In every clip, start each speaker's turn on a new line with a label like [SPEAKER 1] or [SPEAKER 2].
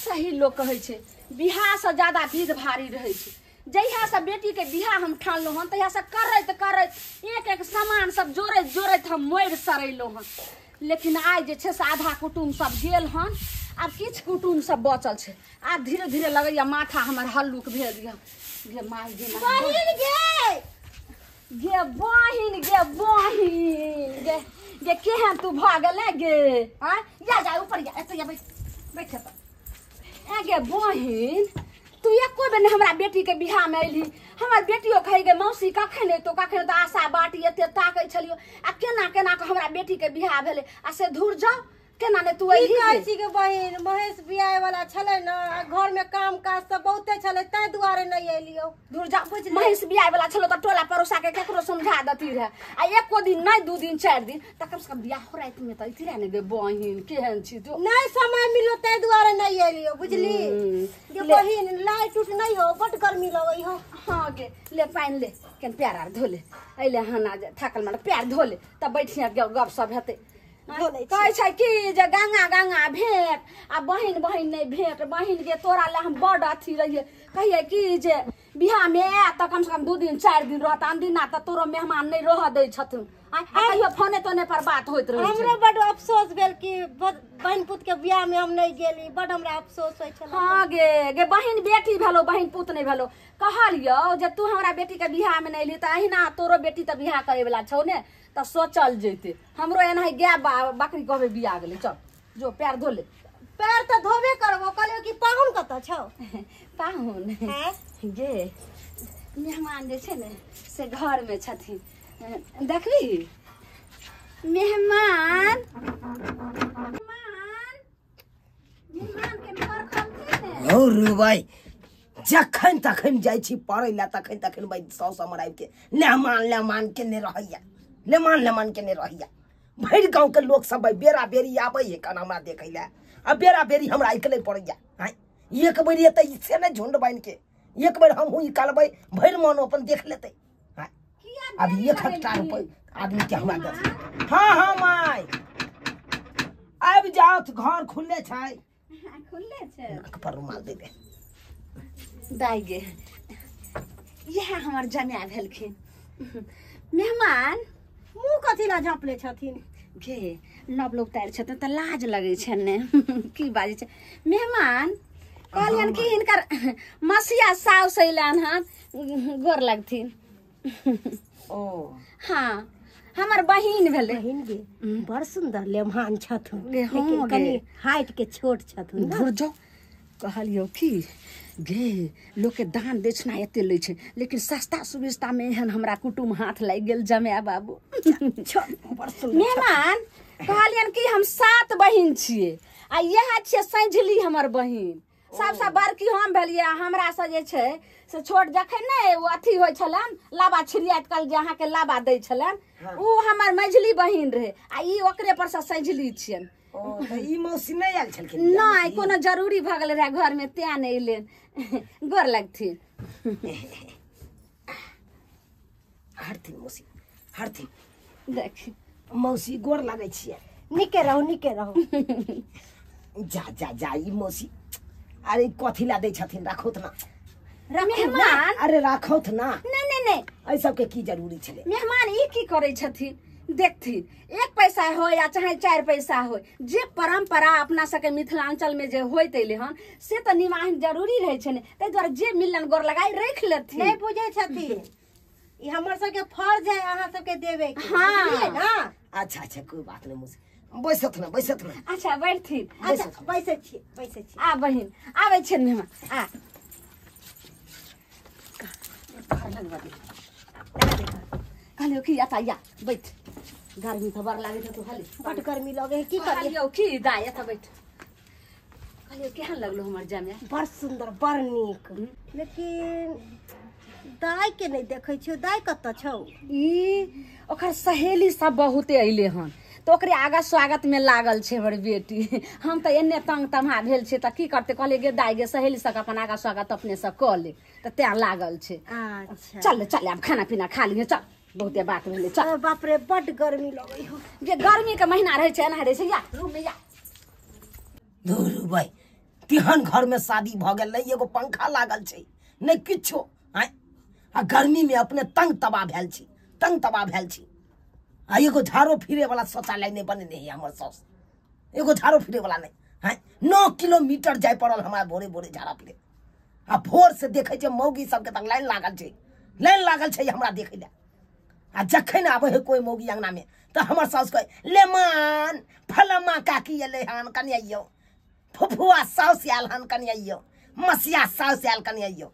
[SPEAKER 1] सही लोक कहै छै बियाह से ज्यादा विध भारी रहै छै। जहिया से बेटी के बियाह हम ठानलहुँ हन तहिया से करैत करैत एक एक सामान सब जोड़ैत जोड़ैत हम मरि सड़ैलहुँ हन। लेकिन आइ जे छै से आधा कुटुम सब गेल हन, आब किछु कुटुम सब बचल छै। आब धीरे धीरे लगैया माथा हमर हल्लुक भेल यऽ। गे माय गे
[SPEAKER 2] बहिन गे,
[SPEAKER 1] गे बहिन गे बहिन गे गे केहन तू भऽ गेले गे? आँय या जा ऊपर या एतऽ या बैठ बैठ एतऽ। ए गे बहिन तू एको बेर हमरा बेटी के बियाह में अयली। हमर बेटियो कहे गे मौसी कखन एतो कखन एतो, आशा बाटी एते ताकै छलियो आ केना केना के हमरा बेटी के बियाह भेलै आ से धुर जाओ केना ने तू
[SPEAKER 2] की
[SPEAKER 1] अयली
[SPEAKER 2] कहै
[SPEAKER 1] गे?
[SPEAKER 2] छी गे बहिन, महेश बियाह वाला छलै ने, आ घर में काम काज सब बहुते छलै ताहि दुआरे नहि एलियो।
[SPEAKER 1] धुर जा, महेश बियाह वाला छलो तऽ टोला पड़ोसा के केकरो समझा देती रहे आ एको दिन नहि 2 दिन 4 दिन तऽ कम से कम बियाह राति में तऽ अयती रहे ने गे बहिन। केहन छी तू?
[SPEAKER 2] नहि समय मिलो ताहि दुआरे नहि एलियो बुझली गे बहिन। लाइट उट नहि हो, बड गर्मी लगै हो।
[SPEAKER 1] हाँ गे ले पानि ले, केन पैर आर धो ले, अइले हन आ थाकल मारल पैर धो ले तब बैठिया गप सप हेतै। कहै छै कि जे गंगा गंगा भेंट आ बहिन बहिन नहि भेंट। बहिन गे तोरा ले हम बड अथी रहियै, कहियै कि जे बियाह में आयत तऽ कम से कम 2 दिन 4 दिन रहत, अनदिना तऽ तोरो मेहमान नहि रहऽ दै छथुन। आ कहियो फोने तोने पर बात होइत रहै छै।
[SPEAKER 2] हमरो बड अफसोस भेल कि बहिन पुत के बियाह में हम नहि गेली, बड हमरा अफसोस होइ छल।
[SPEAKER 1] हाँ गे गे बहिन बेटी भेलो बहिन पुत नहि भेलो। कहलियौ जे तू हमरा बेटी के बियाह में नहि एली तऽ अहिना तोरो बेटी तऽ बियाह करे वाला छौ ने, तऽ सोचल जैते। हमरो एनाही गाय बकरी कहबै बियाह गेलै। चल जो पैर धो ले।
[SPEAKER 2] पैर तऽ धोबे करबो, कहलियौ कि पाहुन कतऽ छौ?
[SPEAKER 1] पाहुन गे मेहमान जे छै ने से घर में छथिन, देखबी मेहमान मेहमान मेहमान के घर खोलथिन ने।
[SPEAKER 3] हौ रुबै जखन तखन जाइ छी पढ़ै लए तखन तखन भाइ साउस हमर आबि के लेमान लेमान केने रहैया, लेमान लेमान केने रहैया। भरि गाँव के लोक सब बेरा बेरी आबै है कन हमरा देखै लए आ बेरा बेरी हमरा अकले पड़ैया। आँय एक बेर एतै से नहि झुंड बान्हि के, एक बेर हमहूँ निकालबै भरि मन अपन देख लेतै। आब 1 हफ्ता रुपये आदमी के हमरा दे। हाँ हाँ माय आबि जाउ, घर खुलले छै।
[SPEAKER 1] खुलले छै।
[SPEAKER 3] नाक पर रुमाल दे दे।
[SPEAKER 1] दाइ गे इएह हमर जमाय भेलखिन। मेहमान
[SPEAKER 2] मुँह कथी ला झाँपले छथिन?
[SPEAKER 1] गे नव लोक तारि छथिन तऽ लाज लगै छै ने, की बाजै छै। मेहमान कहलियनि कि हिनकर मसिया साउस अयलनि हन, गोर लगथिन।
[SPEAKER 3] ओ
[SPEAKER 1] हाँ हमर बहिन भेलै।
[SPEAKER 2] बहिन गे बड़ सुन्दर लेमान छथुन,
[SPEAKER 1] गे, हाँ
[SPEAKER 2] लेकिन
[SPEAKER 1] गे।
[SPEAKER 2] कनी हाइट के छोट छथुन।
[SPEAKER 1] धुर जाओ, कहलियौ कि गे लोक के दान दक्षिणा एते लै छै लेकिन सस्ता सुविस्ता में एहन हमरा कुटुम हाथ लागि गेल जमाय बाबू। मेहमान कहलियनि कि हम 7 बहिन छियै आ इएह छियै सैझली हमर बहिन। सबसँ बड़की हम भेलियै आ हमरा से जे छै से छोट जखन नहि ओ अथी होइ छलनि लाबा छिड़ियाइत कल जे अहाँके लाबा दै छलनि ओ हमर मझली बहिन रहै आ ई ओकरे पर से सैझली छियनि।
[SPEAKER 3] ओ तऽ ई मौसी नहि आयल छलखिन?
[SPEAKER 1] नहि कोनो जरूरी भऽ गेलै रहए घरमे तें नहि एलनि। गोर लगथिन।
[SPEAKER 3] हरथिन मौसी हरथिन।
[SPEAKER 1] देखी
[SPEAKER 3] मौसी गोर लगै छियै।
[SPEAKER 2] नीके रहू नीके रहू।
[SPEAKER 3] जा जा जा ई मौसी अरे कथी ला दै छथिन, राखौथ ना।
[SPEAKER 1] मेहमान
[SPEAKER 3] अरे राखौथ ना।
[SPEAKER 1] नहि नहि नहि
[SPEAKER 3] एहि सबके की जरूरी छलै?
[SPEAKER 1] मेहमान ई की करै छथिन देखथिन, 1 पैसा हो या चाहे 4 पैसा हो, जे परंपरा अपना सबके मिथिलांचल में जे होइत एलै हन से तऽ निमाहन जरूरी रहै छै ने, ताहि दुआरे जे मिलन गोर लगाई राखि लेथिन।
[SPEAKER 2] नहि बुझै छथिन, ई हमर सबके फर्ज है अहाँ सबके देवे के।
[SPEAKER 1] हाँ।
[SPEAKER 2] बुझलियै ना?
[SPEAKER 3] अच्छा अच्छा कोई बात नहीं मौसी, बैसत ना बैसत ना।
[SPEAKER 1] अच्छा बैठथिन।
[SPEAKER 2] अच्छा बैसै छी बैसै छी।
[SPEAKER 1] आ बहिन आबै छियनि मेहमान आ कहलियौ कि एतऽ या बैठ, गर्मी तऽ बड़ लागैत हेतौ। हले
[SPEAKER 2] बड गर्मी लगे है, की करियै?
[SPEAKER 1] कहलियौ कि दाइ एतऽ बैठ। कहलियौ केहन लगलो हमर जमाय?
[SPEAKER 2] बड़ सुन्दर बड़ नीक, लेकिन दाइ के नहि देखै छियौ, दाइ कतऽ छौ?
[SPEAKER 1] ई ओकर सहेली सब बहुते अयलै हन तऽ ओकरे आगा स्वागत में लागल छै हमर बेटी। हम तऽ एन्ने तंग तमहा भेल छियै तऽ की करतै? कहलियै गे दाइ गे सहेली सबके अपन आगा स्वागत अपने से कऽ ले, तऽ तें लागल छै।
[SPEAKER 2] अच्छा
[SPEAKER 1] चल चल आब खाना पीना खा लिहे, चल बहुते बात भेलै। चल
[SPEAKER 2] बाप रे बड गर्मी लगै हो।
[SPEAKER 1] जे गर्मी के महीना रहै छै एना रहै छै, या रूम में या।
[SPEAKER 3] धुरु भाई तिहन घर में शादी भ गेल, नहीं एगो पंखा लागल छै, नहीं किछो। आय आ गर्मी में अपने तंग तबाह भेल छी, तंग तबाह भेल छी। आ एगो झाड़ो फिरे वाला शौचालय नहीं बनेने है हमर साउस, एगो झाड़ो फिरे वाला नहीं है। 9 किलोमीटर जाय पड़ल हमरा भोरे भोरे झाड़ा फिरे। आ भोर से देखै छै मौगी सबके तक लाइन लागल छै, लाइन लागल छै हमरा देखै लए। आ जखन आबै है कोई मौगी अंगना में तऽ हमर साउस कहै लेमान फलामा काकी एलै हन कनि अइयौ, फुफुआ साउस आयल हन कनि अइयौ, मसिया साउस आयल कनि अइयौ।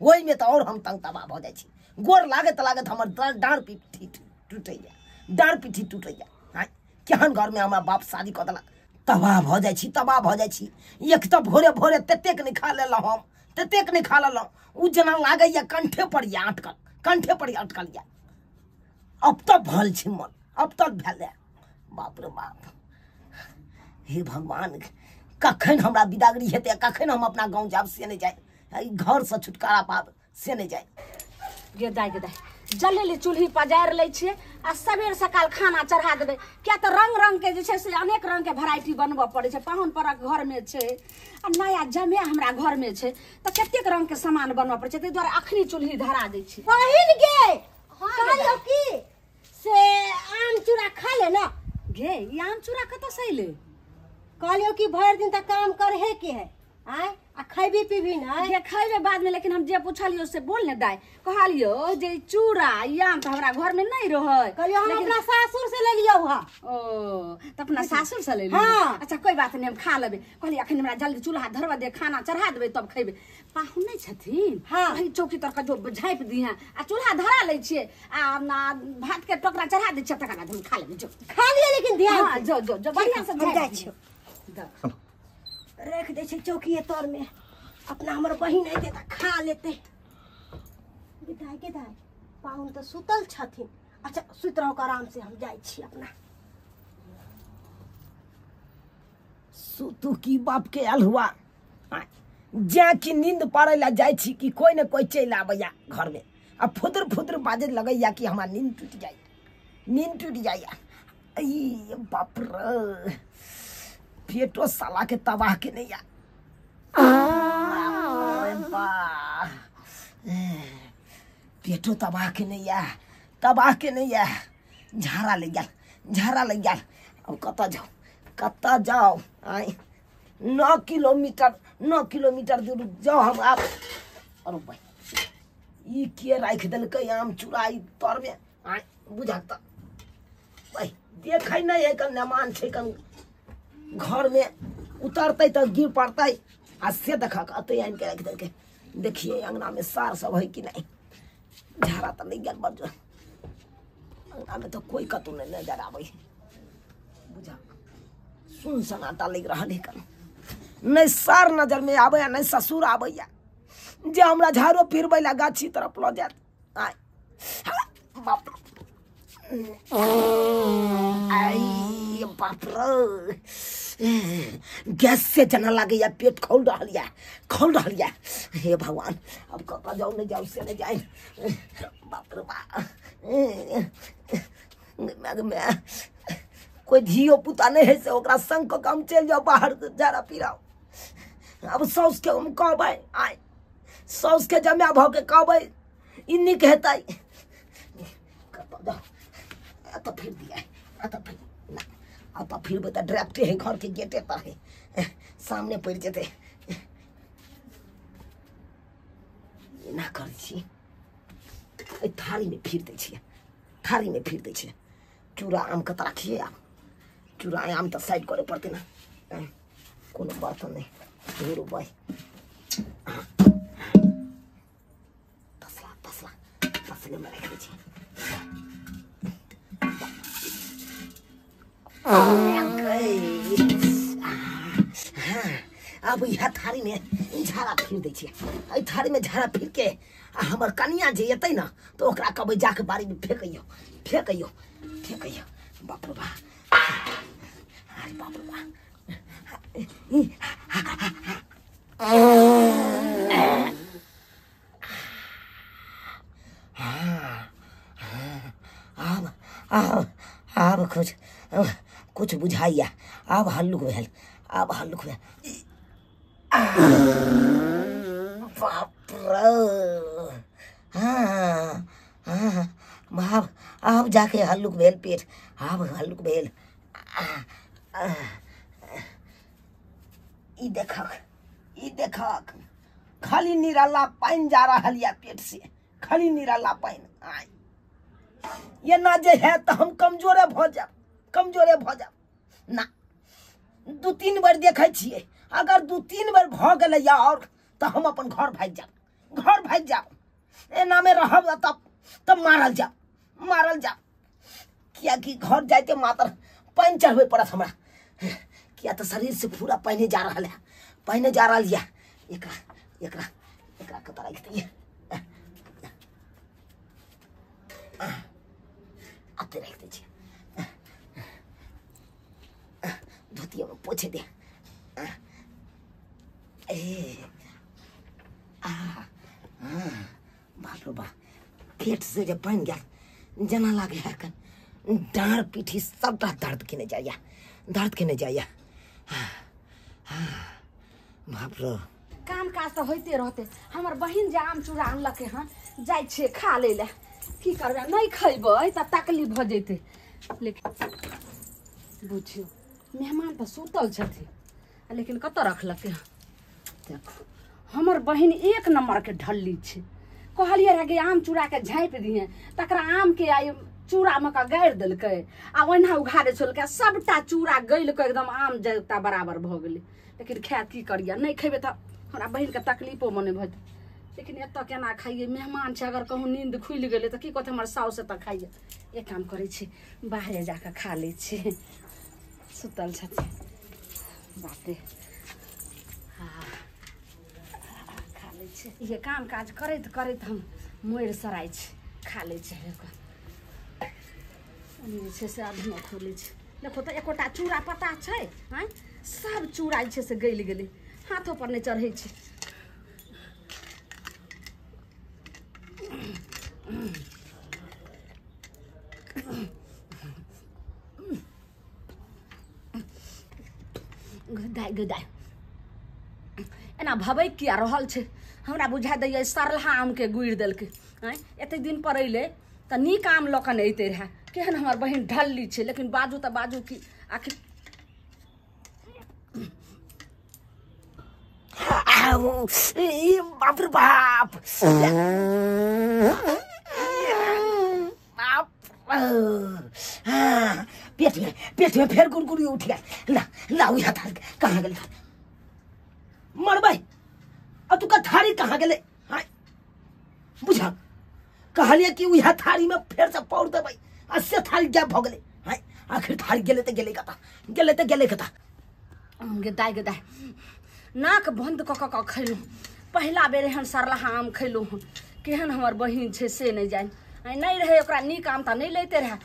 [SPEAKER 3] ओहिमे तऽ आओर हम तंग तबाह भऽ जाइ छी। गोर लागैत लागैत हमर डाँड़ पीठी टूटैया, डाँड़ पीठी टूटैया। आँय केहन घरमे हमरा बाप शादी कऽ देलक। तबाह भऽ जाइ छी, तबाह भऽ जाइ छी। एक तऽ भोरे भोरे ततेक नहि खा लेलहुँ हम, ततेक नहि खा लेलहुँ, ओ जेना लागैया कंठे पर यऽ अटकल, कंठे पर अटकल यऽ। अब तक भल छी मन, अब तक भेल। बाप रे बाप, हे भगवान, कखन हमरा बिदागरी हेतै, कखन हम अपना गाँव जायब से नहि जाय, घरसँ छुटकारा पाब से नहि जाय।
[SPEAKER 1] गे दाइ गे दाइ, जल्दी चूल्ही पजारि लै छियै आ सबेर सकाल खाना चढ़ा देबै, किया तऽ रंग रंग के जे छै से अनेक रंग के वेराइटी बनबऽ पड़ै छै। पाहुन परक घरमे छै आ नया जमे हमरा घरमे छै तऽ कतेक रंग के सामान बनबऽ पड़ै छै, ताहि दुआरे अखनी चूल्ही धरा दै छी।
[SPEAKER 2] बहिन गे कहलियौ की से आम चूड़ा खा ले ना।
[SPEAKER 1] गे ई आम चूड़ा कतऽ से अयलै?
[SPEAKER 2] कहलियौ कि भरि दिन तक काम करे के है, आय आ खैबी पीबी ना।
[SPEAKER 1] गे खैबे बाद में, लेकिन हम जे पुछलियो से बोल ने दाइ। कहलियो जे चूड़ा ई आम तऽ हमरा घर में नहीं रहै।
[SPEAKER 2] कहलियो हम अपना सासुर से ले लियौ हा।
[SPEAKER 1] ओ तऽ अपना सासुर से ले लियौ?
[SPEAKER 2] हाँ।
[SPEAKER 1] अच्छा कोई बात नहीं, हम खा लेबै। कहलियै अखन हमरा जल्दी चूल्हा धरबा दे, खाना चढ़ा देबै तब खैबै। पाहुन नहीं छथिन?
[SPEAKER 2] हाँ।
[SPEAKER 1] वही चौकी तर के जो झाँपि दिहे आ चूल्हा धरा लै छियै आ भात के टोकरा चढ़ा दै छियै, तकर बाद हम खा लेबै। जो
[SPEAKER 2] खा लिअ लेकिन ध्यान
[SPEAKER 1] हाँ, जो जो जो बढ़िया से
[SPEAKER 2] हम जाइ
[SPEAKER 1] झाँपि
[SPEAKER 2] छियौ।
[SPEAKER 1] दिहे।
[SPEAKER 2] रख दै छै चौकिए तर में, अपना हमर बहिन अयतै तऽ खा लेतै। दाइ के दाइ, पाहुन तऽ सुतल छथिन। अच्छा सुति रहू आराम से, हम जाइ छी अपना।
[SPEAKER 3] सुतू की बाप के आयल हुआ, जा कि नींद पाड़ै ला जाइ छी कि कोई ने कोई चलि आबैया घर में आ फुदर फुदर बाजे लगैया कि हमरा नींद टूटि जाइया, नींद टूटि जाइया। ई बाप रे, पेटो साला के तबाह के नहीं या। पेटो तबाह के नहीं या, तबाह के नहीं या। झाड़ा ले गेल, झाड़ा ले गेल। अब कतऽ जाउ, कतऽ जाउ? आय 9 किलोमीटर, 9 किलोमीटर दूर जाउ हम आब। अरे भाई, ई के राखि देलकै आम चूड़ा ई तर में? आय बुझा तऽ भाई देखै नहि है, कन मेहमान छै, कन घर में उतरतै तऽ गिर पड़तै। आ से देखक अतै आनि के राखि देलकै। देखिए अंगना में सार सब है कि नहीं। झाड़ा तऽ नहि गेल बड़ जोर, अंगना में तऽ कोई कतौ नहीं नजर आबै है। बुझा सुन सन्नाटा लागि रहल है, कन नहि सार नजर में आबैया, नहि ससुर आबैया जे हमरा झाड़ो फिरबै ला गाछी तरफ लऽ जायत। आय बाप आई बाप रे, गैस से जना लागैया, पेट खोल रहल या, खोल रहल या। हे भगवान, अब कतऽ जाउ नहि जाउ से नहि जाय। बाप रे बाप, कोई धियो पुता नहीं है से ओकरा संग कऽ के हम चलि जाउ बाहर झाड़ा पिराउ। अब साउस के हम कहबै, आय साउस के जमा भऽ के कहबै ई नीक हेतै। कतऽ जाउ? एतऽ फिर दिया, एतऽ फिर ना, एतऽ फिरबै तऽ डायरेक्टे है घर के गेटे पर है, सामने पड़ि जेतै। एना करै छी, एहि थारीमे फिर दै छियै, थारीमे फिर दै छियै। चूड़ा आम कतऽ राखियै? आब चूड़ा आम तऽ साइड करे पड़तै ने, कोनो बर्तन नहि। भाई तसला तसला तसले में राखि दै छियै। अब इएह थारीमे झाड़ा फिर दै छियै। एहि थारीमे झाड़ा फिर के आ हमर कनिया जे एतै ने तऽ ओकरा कहबै जाके बाड़ीमे फेकैयौ, फेकैयौ, फेकैयौ। बाप रे बा, अरे बाप रे बा। आब आब आब कुछ कुछ बुझाइया, आब हल्लुक भेल, आब हल्लुक भेल। बाप रे, हाँ हाँ बाप, आब जाके हल्लुक भेल पेट, आब हल्लुक भेल। ई देखक, ई देखक, खाली निराला पानि जा रहल या पेट से, खाली निराला पानि। आय ये ना जे है तो हम कमजोरे भ जाब, कमजोरे भ जाब ना। 2-3 बेर देखै छियै, अगर 2-3 बेर भ गेलै या और तो हम अपन घर भागि जाब, घर भागि जाब। एना में रहब तब तब मारल जाब, मारल जाब। कियाकि घर जाइते मात्र पानि चढ़बै पड़त हमरा, किया तो शरीर से पूरा पानि जा रहल है, पानि जा रहल यऽ। एकरा एकरा एकरा कतऽ राखि दियै, एते राखि दै छियै, धोतियामे पोछे दे। ए आ बाप रे बाप, पेट से जे पानि गेल जेना लागे है कन डाँड़ पीठी सबटा दर्द केने जाइया, दर्द केने जाइया। बाप रे,
[SPEAKER 1] काम काज तऽ होइते रहते। हमर बहिन जे आम चूड़ा आनलकै हन, जाइ छियै खा लै लए। की करबै, नहि खैबै तऽ तकलीफ भऽ जैतै। लेकिन बुझियौ मेहमान तऽ सुतल छथिन, लेकिन कतऽ रखलकै हन? देखू हमर बहिन एक नम्बरके ढल्ली छै। कहलियै रहए कि आम चूड़ाके झाँपि दिहे, तकरा आमके आइ चूड़ामे कऽ गाड़ि देलकै आ ओहिना उघारे छोड़लकै, सबटा चूड़ा गलि कऽ एकदम आम जगता बराबर भऽ गेलै। लेकिन खाय की करियै, नहि खेबै तऽ हमरा बहिनके तकलीफो मने भऽ जेतै। लेकिन एतऽ केना खाइए, मेहमान छै, अगर कहूँ नींद खुलि गेलै तऽ की कहतै हमर साउस एतऽ खाइए। एक काम करै छी, बाहरे जाकऽ खा लै छी, सुतल छथिन बाप रे। हाँ खा लै छी। ये काम काज करैत करैत हम मरि सराइ छी, खा लै छी। जे छै से अधनो खोलै छी, देखो तऽ एकोटा चूड़ा पता छै? आँय सब चूड़ा जे छै से गलि गेलै, हाथो पर नहि चढ़ै छै। गदाइ गदाइ एना भबै किया रहल छै? हमरा बुझा दैया सरलहा आमके गुड़ि देलकै। आँय एते दिन पर अयलै तऽ नीक आम लऽ कऽ ने अयतै रहए। केहन हमर बहिन ढल्ली छै, लेकिन बाजू तऽ बाजू की आखिर।
[SPEAKER 3] बाप रे बाप, बाप, पेट में, पेट में फेर गुड़गुड़ी उठ गया। ला ला उहा थारी कहाँ गेलै? मरबै आ तू का थारी कहाँ गेलै? हाँ बुझा, कहलियै कि उहा थारी में फेर से पौर देबै आ से थारी गायब भऽ गेलै। हाँ आखिर थारी गेलै तऽ गेलै कतऽ, गेलै तऽ गेलै कतऽ?
[SPEAKER 1] गदाइ गदाइ नाक बन्द कऽ कऽ खैलहुँ। पहिला बेर एहन सरलहा आम खैलहुँ हन। केहन हमर बहिन छै से नहि जानि। नहि रहै ओकरा नीक आम तऽ नहि लैते रहए।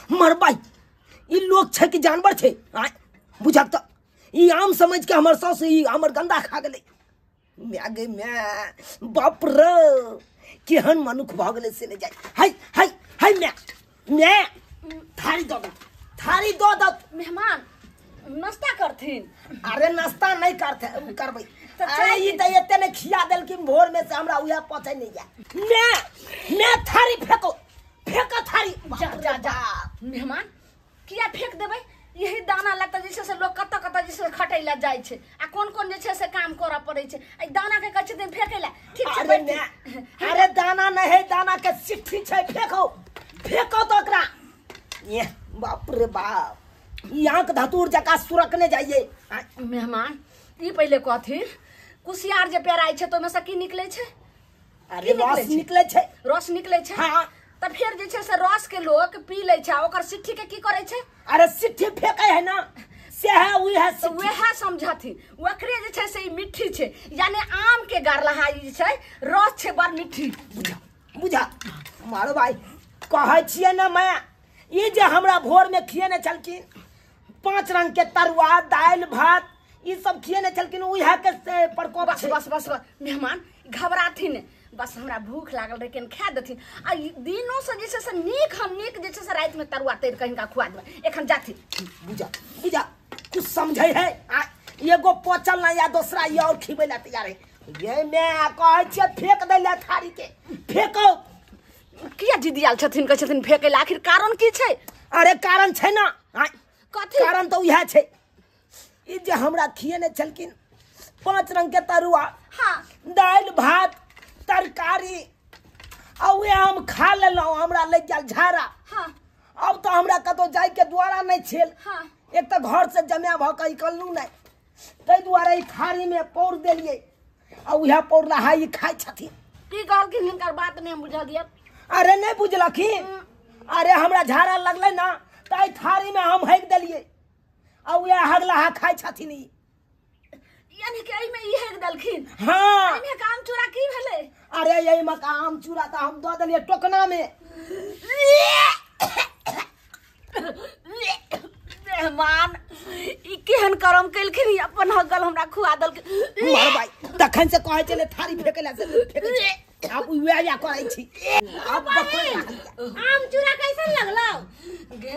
[SPEAKER 3] मरबै, ई लोक छै कि जानवर छै? आँय बुझक तऽ ई आम समझ के हमर साउस ई हमर गंदा खा गेलै। माय गे माय, बाप रे, केहन मनुख भऽ गेलै से नहि जाय। हाय हाय हाय माय, माय थारी दऽ दौ, थारी दऽ दौ।
[SPEAKER 1] मेहमान नाश्ता करथिन?
[SPEAKER 3] अरे नाश्ता नहि करते करबै। अरे ई तऽ एते नहि खिया देलखिन भोर में से हमरा उएह पचै नहि जाय। माय माय थारी फेको, फेको थारी।
[SPEAKER 1] जा जा जा मेहमान किया फेक देबै? यही दाना लगता जे छै से लोक कतऽ कतऽ जे छै खटै लए जाइ छै आ कोन कोन जे छै से काम करऽ पड़ै छै। एहि दाना के कहै छथिन फेकै लए? ठीक छै।
[SPEAKER 3] अरे माय, अरे दाना नहि है, दाना के सिट्ठी छै, फेको फेको तऽ ओकरा। ये बाप रे बाप, ई आँख धतूर जकाँ सुरकने जाइए।
[SPEAKER 1] मेहमान ई पहिले कहथिन, कुसियार जे पेराइ छै तऽ ओहिमे से की निकलै छै?
[SPEAKER 3] अरे रस निकलै छै,
[SPEAKER 1] रस निकलै छै।
[SPEAKER 3] हाँ
[SPEAKER 1] तऽ फेर जे छै से रस के लोक पी लै छै, ओकर सिट्ठी के की करै छै?
[SPEAKER 3] अरे सिट्ठी फेकै है ना, से है उहे
[SPEAKER 1] तऽ वएह समझथिन। ओकरे जे छै से ई मिट्ठी छै, यानी आम के गरलहा ई छै रस छै बड़ मिट्ठी।
[SPEAKER 3] बुझा बुझा मारो भाई, कहै छियै ने मैं, ई जे हमरा भोर में खियेने छलखिन 5 रंग के तरुआ दालि भात ई सब खियेने छलखिन, उएह के से प्रकोप।
[SPEAKER 1] बस बस बस बस मेहमान घबराथिन, बस हमरा भूख लागल रहै, केन खा देथिन। आ दिनो से जे छै से नीक हम नीक जे छै से रातिमे तरुआ तरि कऽ हिनका खुआ देबै। एखन जाथिन।
[SPEAKER 3] बुझा बुझा, कुछ समझै है एगो पोचल ना या दोसरा ये और खिबै ला तैयार है। ये मैं कहै छियै फेंक दै ला थारी के फेंको।
[SPEAKER 1] किया जिदियाल छथिन कहै छथिन फेंकै ला, आखिर कारण की छै?
[SPEAKER 3] अरे कारण छै ना।
[SPEAKER 1] कथी
[SPEAKER 3] कारण? तऽ उएह छै ई जे हमरा खियेने छलखिन 5 रंग के तरुआ,
[SPEAKER 1] हाँ,
[SPEAKER 3] दालि भात तरकारी, आ उएह हम खा लेलहुँ, हमरा लागि गेल झाड़ा।
[SPEAKER 1] हाँ,
[SPEAKER 3] अब तऽ हमरा कतहु जाइके द्वारा नहि छल।
[SPEAKER 1] हाँ,
[SPEAKER 3] एक तऽ घर से जमा भऽ कऽ निकललहुँ नहि, ताहि दुआरे ई थारीमे पौर देलियै आ उएह पौरलाहा ई खाइ छथिन।
[SPEAKER 1] की कहलखिन हिनकर बात नहि हम बुझलियै।
[SPEAKER 3] अरे नहि बुझलखिन? अरे हमरा झाड़ा लगलै ना तऽ एहि थारीमे हम हगि देलियै आ उएह हगलाहा खाइ छथिन ई।
[SPEAKER 1] यानी कि एहिमे ई हगि देलखिन?
[SPEAKER 3] हाँ।
[SPEAKER 1] एहिमे आम चूड़ा की भेलै?
[SPEAKER 3] अरे एहिमे आम चूड़ा तऽ हम दऽ देलियै टोकनामे।
[SPEAKER 1] मेहमान ई केहन करम केलखिन, ई अपन हगल हमरा खुआ देलखिन।
[SPEAKER 3] मर भाई तखन से कहै छलै थारी फेकै ला से फेकै छै, आब उएह उएह करै छी। आब
[SPEAKER 2] आम चूड़ा कैसन लगलौ?
[SPEAKER 1] गे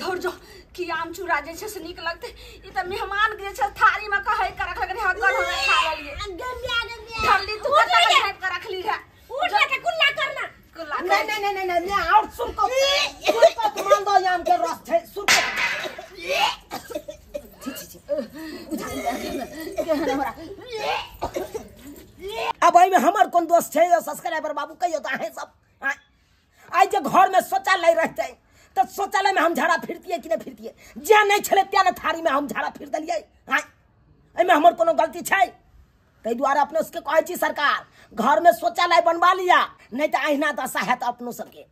[SPEAKER 1] धौर जो कि आम चूड़ा जे छै से नीक लगतै, ई तऽ मेहमान के जे छै थारीमे कहै के रखलखिन, हगल हमरा खा लेलियै। ठल्ली तू कतऽ झाँपि के रखली है?
[SPEAKER 2] उठ के कुल्ला करना।
[SPEAKER 1] कुल्ला
[SPEAKER 3] नहीं नहीं नहीं नहीं नहीं और सुरको सुरको मालदह आम के रस छै सुरको। अब एहिमे हमर कोन दोष छै? सब्सक्राइबर बाबू कहियो तऽ अहें सब आइ जे घरमे शौचालय रहतै तऽ शौचालयमे हम झाड़ा फिरतियै कि नहि फिरतियै? जे नहि छलै तेँ ने थारीमे हम झाड़ा फिर देलियै। एहिमे हमर कोनो गलती छै? ताहि दुआरे अपनो सबके कहै छी सरकार घरमे शौचालय बनवा लिअ, नहि तऽ अहिना दशा हैत अपनो सबके।